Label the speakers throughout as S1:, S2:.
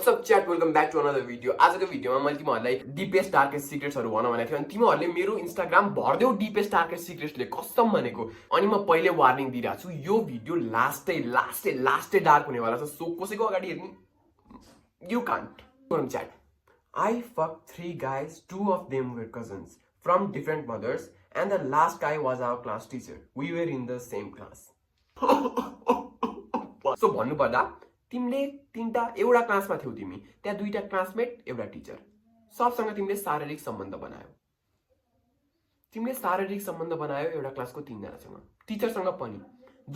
S1: What's up chat, welcome back to another video. आजको भिडियोमा मैले तिमीहरुलाई डीपेस्ट डार्केस्ट सिक्रेट्सहरु भन्न भनेको थिएँ अनि तिमीहरुले मेरो इन्स्टाग्राम भर्देऊ डीपेस्ट डार्केस्ट सिक्रेट्सले कसम भनेको अनि म पहिले वार्निङ दिइराछु छु यो भिडियो लास्टै डार्क हुनेवाला छ सो कसैको अगाडि हेर्नु you can't. Chat. I fucked 3 guys, 2 of them were cousins from different mothers and the last guy was our class teacher. We were in the same class. So भन्नु पर्दा तिमीले तीनटा एउटा क्लासमा थियौ तिमी त्यहाँ दुईटा क्लासमेट एउटा टिचर सबसँग तिमीले शारीरिक सम्बन्ध बनायो एउटा क्लासको 3 जनासँग टिचरसँग पनि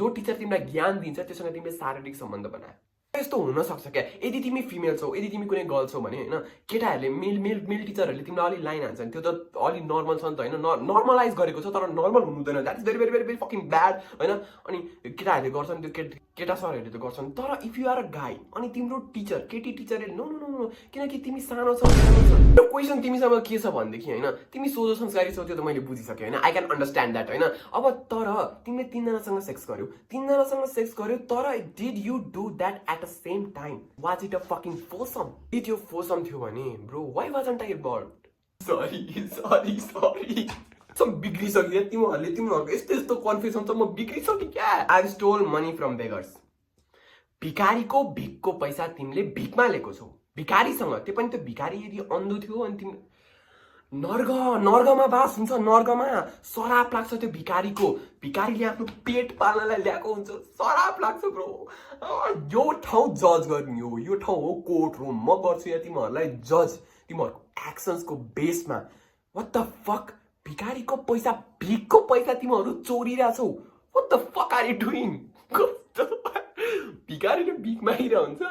S1: जो टिचर तिमीलाई ज्ञान दिन्छ त्यससँग तिमीले शारीरिक सम्बन्ध बनायो यस्तो हुन सक्छ क्या यदि तिमी फिमेल छौ यदि तिमी कुनै गर्ल छौ भने हैन केटाहरुले मेल टिचरहरुले तिमीलाई अलि लाइन हान्छन् त्यो त अलि नर्मल छ नि त हैन नर्मलाइज गरेको छ तर नर्मल हुनु हुँदैन that is very fucking bad हैन अनि केटाहरुले गर्छन् त्यो केटा सरहरुले त गर्छन् तर इफ यु आर अ गाई अनि तिम्रो टिचर केटी टिचरले नो किनकि तिमी सानो छौ त्यो क्वेशन तिमीसँग के छ भन्देखि हैन तिमी सोझो संस्कारी छौ त्यो त मैले बुझिसके हैन आई क्यान अन्डरस्ट्यान्ड दैट हैन अब तर तिमीले 3 जनासँग सेक्स गर्यौ तर did you do that at the same time was it a fucking foursome did you foursome थियो भने bro why wasn't I involved sorry some बिग्रिसक्यो तिमीहरुले यस्तो कन्फ्युजन छ म बिग्रिसक्यो क्या I stole money from beggars भिखारीको भिखको पैसा तिमीले भिखमा लिएको छौ भिखारीसँग त्यो पनि त्यो भिखारी यदि अन्धो थियो अनि तिमी नर्गमा बास हुन्छ नर्गमा सराप लाग्छ त्यो भिखारीले आफ्नो पेट पाल्नलाई ल्याएको हुन्छ सराप लाग्छ ब्रो यो ठाउँ जज गर्ने हो यो ठाउँ हो कोर्ट रुम म गर्छु या तिमीहरुलाई जज तिमीहरुको एक्सन्सको बेसमा व्हाट द फक भिखारीको पैसा तिमीहरु चोरिरा छौ what the fuck are you doing भिखारीले भिख मागिरा हुन्छ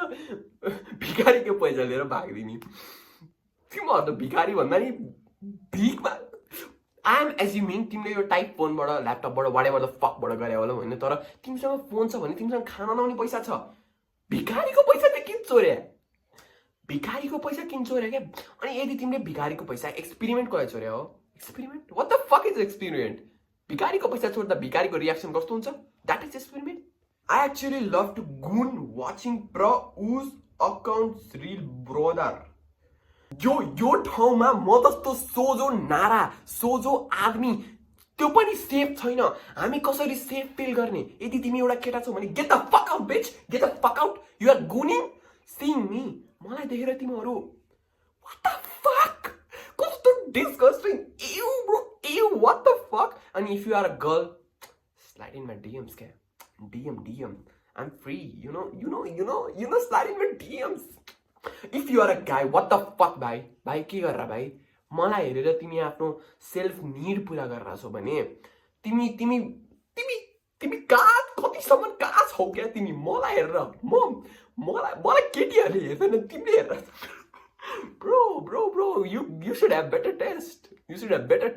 S1: भिखारीको पैसा लिएर भाग्दिनी तिमीहरु त भिखारी भन्दा नि भिखमा आई एम एज्युमिङ तिमीले यो टाइप फोनबाट ल्यापटपबाट व्हाटएभर द फकबाट गरे होला हैन तर तिमीसँग फोन छ भने तिमीसँग खाना नआउने पैसा छ भिखारीको पैसा त किन चोर्या क्या अनि यदि तिमीले भिखारीको पैसा एक्सपेरिमेन्ट गरेर चोर्या हो experiment what the fuck is experiment भिखारीको पैसा चोर्दा भिखारीको रियाक्सन कस्तो हुन्छ that is experiment I actually love to gun watching pro उज अकाउन्ट्स रिल ब्रदर यो ठाउँमा म जस्तो सोझो नारा सोझो आदमी त्यो पनि सेफ छैन हामी कसरी सेफ फिल गर्ने यदि तिमी एउटा केटा छौ भने get the fuck out bitch get the fuck out you are gunning seeing me मलाई देखेर तिमीहरु व्हाट द फक कस्तो disgusting you bro you what the fuck अनि if you are a girl slide in my DMs क्या DM I am free you know slide in my DMs If you are a guy, what the fuck भाइ के गरेर भाइ मलाई हेरेर तिमी आफ्नो सेल्फ नीड पूरा गरेर छौ भने तिमी कतिसम्म कहाँ छौ क्या तिमी मलाई हेरेर मलाई केटीहरुले हेर्दैन तिमीले हेरेर bro you should have better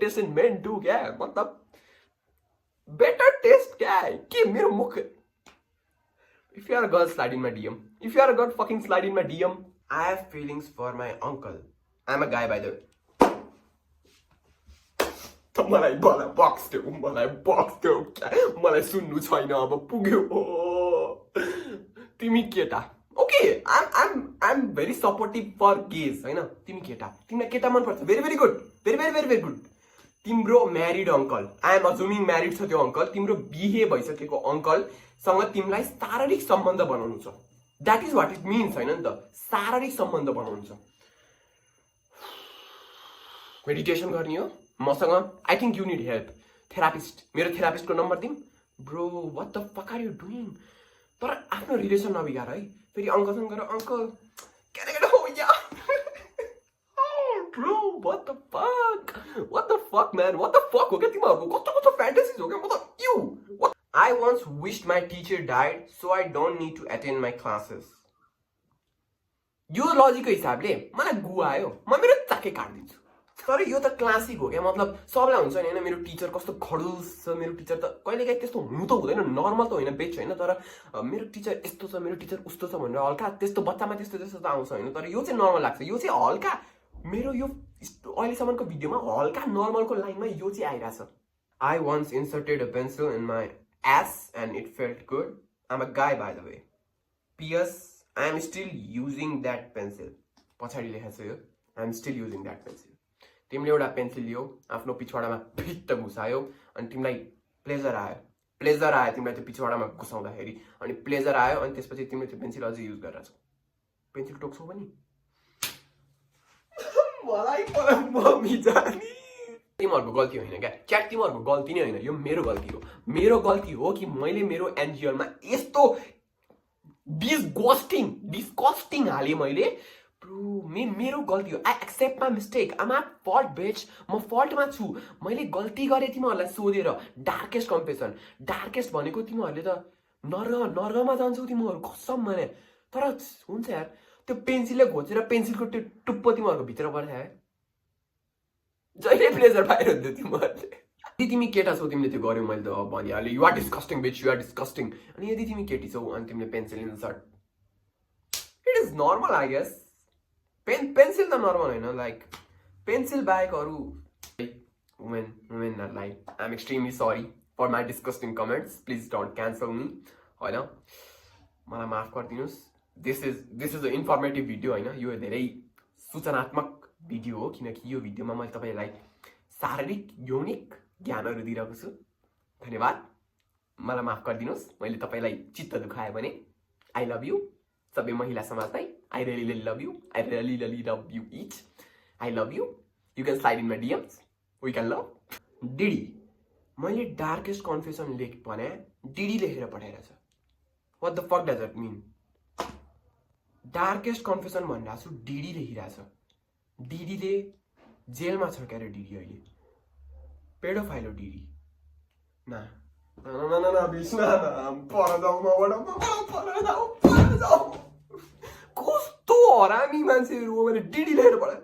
S1: taste in men too क्या मतलब better taste क्या के मेरो मुख If you are a girl, slide in my DM. If you are a girl, fucking slide in my DM. I have feelings for my uncle. I'm a guy, by the way. मलाई box देऊ मलाई सुन्नु छैन अब पुग्यो तिमी केटा Okay, I'm very supportive for gays हैन तिमी केटा तिमीलाई केटा मन पर्छ very good very good तिम्रो married uncle I am assuming married छ त्यो अंकल तिम्रो बिहे भइसकेको अंकल सँग तिमीलाई शारीरिक सम्बन्ध बनाउनु छ that is what it means हैन नि त शारीरिक सम्बन्ध बनाउनु छ मेडिटेसन गर्ने हो मसँग I think you need help therapist मेरो थेरापिस्टको नम्बर दिम bro what the fuck are you doing तर आफ्नो रिलेसन नबिगार है फेरि अंकलसँग गएर अंकल के हो या bro what the fuck man what the fuck हो क्या तिमीहरुको कस्तो फ्यान्टेसीज हो क्या मतलब you what I once wished my teacher died so I don't need to attend my classes यो लजिकको हिसाबले मलाई गुवा आयो म मेरो चाके काट्दिन्छु तर यो त क्लासिक हो क्या मतलब सबलाई हुन्छ नि हैन मेरो टिचर कस्तो खडुस छ मेरो टिचर त कहिलेकाहीँ त्यस्तो हुनु त हुँदैन नर्मल त होइन बेच हैन तर मेरो टिचर यस्तो छ मेरो टिचर उस्तो छ भनेर हल्का त्यस्तो बच्चामा त्यस्तो त आउँछ हैन तर यो चाहिँ नर्मल लाग्छ यो चाहिँ हल्का मेरो यो अहिलेसम्मको भिडियोमा हल्का नर्मलको लाइनमा यो चाहिँ आइराछ I once inserted a pencil in my ass and it felt good. I'm a guy by the way. PS I am still using that pencil. पछाडि लेखेको छ यो, I am still using that pencil. तिमीले एउटा pencil लियो, आफ्नो पिछवाडामा fit घुसायो अनि तिमीलाई pleasure आयो तिमीलाई त्यो पिछवाडामा घुसाउँदाखेरि, अनि प्लेजर आयो अनि त्यसपछि तिमीले त्यो पेन्सिल अझै युज गरिरहेछौ। पेन्सिल टोक्छौ पनि? मलाई मम्मी जानी। तिमीहरूको गल्ती होइन क्या, च्याट तिमीहरूको गल्ती नै होइन, यो मेरो गल्ती हो। मेरो गल्ती हो कि मैले मेरो एनजिओमा यस्तो डिस्कस्टिङ हालेँ मैले। ब्रो मेरो गल्ती हो। I accept my mistake. I'm at fault bitch. म फल्टमा छु। मैले गल्ती गरेँ तिमीहरूलाई सोधेर। Darkest confession. डार्केस्ट भनेको तिमीहरूले त नर्गमा जान्छौ तिमीहरू, कसम भने। तर हुन्छ यार, त्यो पेन्सिलले घोचेर पेन्सिलको त्यो टुप्पो तिमीहरूको भित्र पठाए जहिले प्लेजर पाइरहन्थ्यो तिमीहरूले। यदि तिमी केटा छौ तिमीले त्यो गर्यौ, मैले त भनिहालेँ, you are disgusting bitch, you are disgusting. अनि यदि तिमी केटी छौ अनि तिमीले pencil insert, it is normal I guess. Pencil त नर्मल होइन, लाइक पेन्सिल बाहेक अरू वुमेनहरूलाई I am extremely sorry for my disgusting comments. Please don't cancel me, होइन, मलाई माफ गरिदिनुहोस्। This is a informative video होइन, यो धेरै सूचनात्मक भिडियो हो, किनकि यो भिडियोमा मैले तपाईँलाई शारीरिक यौनिक ज्ञानहरू दिइरहेको छु। धन्यवाद, मलाई माफ गरिदिनुहोस् मैले तपाईँलाई चित्त दुखाएँ भने। आई लभ यु सबै महिला समाजलाई। I really love you, I really love you each. I love you, you can slide in my DMs, we can love. Diddy, मैले डार्केस्ट कन्फेसन भने डिडी लेखेर पठाइरहेछ। What the fuck does it mean? Darkest confession भनिरहेको छु, DD लेखिरहेछ। डिडीले जेलमा छ क्यारे DD अहिले, पेडोफाइल हो डिडी। कस्तो हरामी मान्छेहरू हो, मैले डिडी लेखेर पढाएँ।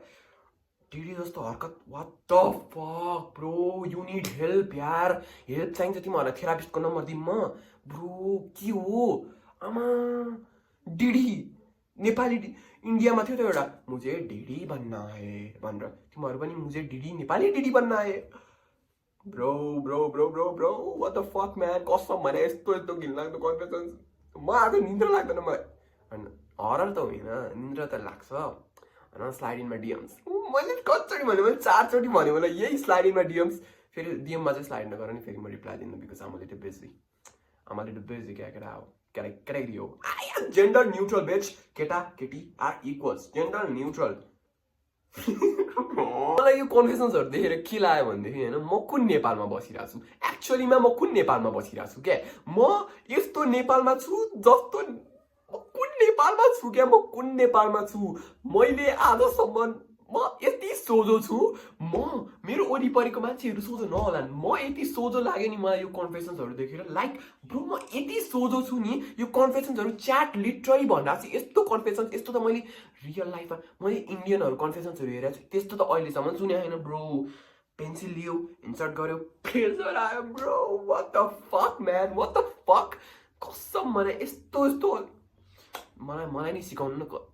S1: डिडी जस्तो हरकत, what the fuck bro, you need help यार। हेल्प चाहिन्छ तिमीहरूलाई थेरापिस्टको नम्बर दिउँ म? ब्रो के हो आमा? डिडी नेपाली इन्डियामा थियो त एउटा, मुझे डिडी बन्ना है भनेर। तिमीहरू पनि मुझे डिडी नेपाली डिडी बन्ना है। Bro bro bro bro bro what the fuck man, कसम भने यस्तो घिनलाग्दो कन्फेसन। म आज निन्द्रा लाग्दैन मलाई। हरर त होइन, निन्द्रा त लाग्छ। होइन, स्लाइड इन माई डिएम्स। मैले कतिचोटि भने, मैले 4 चोटि भने मलाई यही स्लाइड इन माई डिएम्स। फेरि डिएममा चाहिँ स्लाइड नगर नि, फेरि म रिप्लाई दिनु, because I'm little busy. I'm little busy केटा हो, केटाकेटी हो। आई एम जेन्डर न्युट्रल बेच। केटा केटी आर इक्वल्स, जेन्डर न्युट्रल। मलाई यो कन्फेसन्सहरू देखेर के लाग्यो भनेदेखि, होइन, म कुन नेपालमा बसिरहेको छु? एक्चुअलीमा म कुन नेपालमा बसिरहेको छु क्या? म यस्तो नेपालमा छु जस्तो, म कुन नेपालमा छु क्या? म कुन नेपालमा छु? मैले आजसम्म म यति सोझो छु, मेरो वरिपरिको मान्छेहरू सोझो नहोलान्, म यति सोझो लाग्यो नि मलाई यो कन्फेसन्सहरू देखेर। लाइक ब्रो म यति सोझो छु नि, यो कन्फेसन्सहरू च्याट लिटरली भनिरहेको छु। यस्तो कन्फेसन्स, यस्तो त मैले रियल लाइफमा मैले इन्डियनहरू कन्फेसन्सहरू हेरेको छु, त्यस्तो त अहिलेसम्म सुने होइन ब्रो। पेन्सिल लियो, इन्सर्ट गर्यो, प्लेजर आयो bro. What the fuck man, what the fuck, कसम भने यस्तो मलाई नै सिकाउनु न।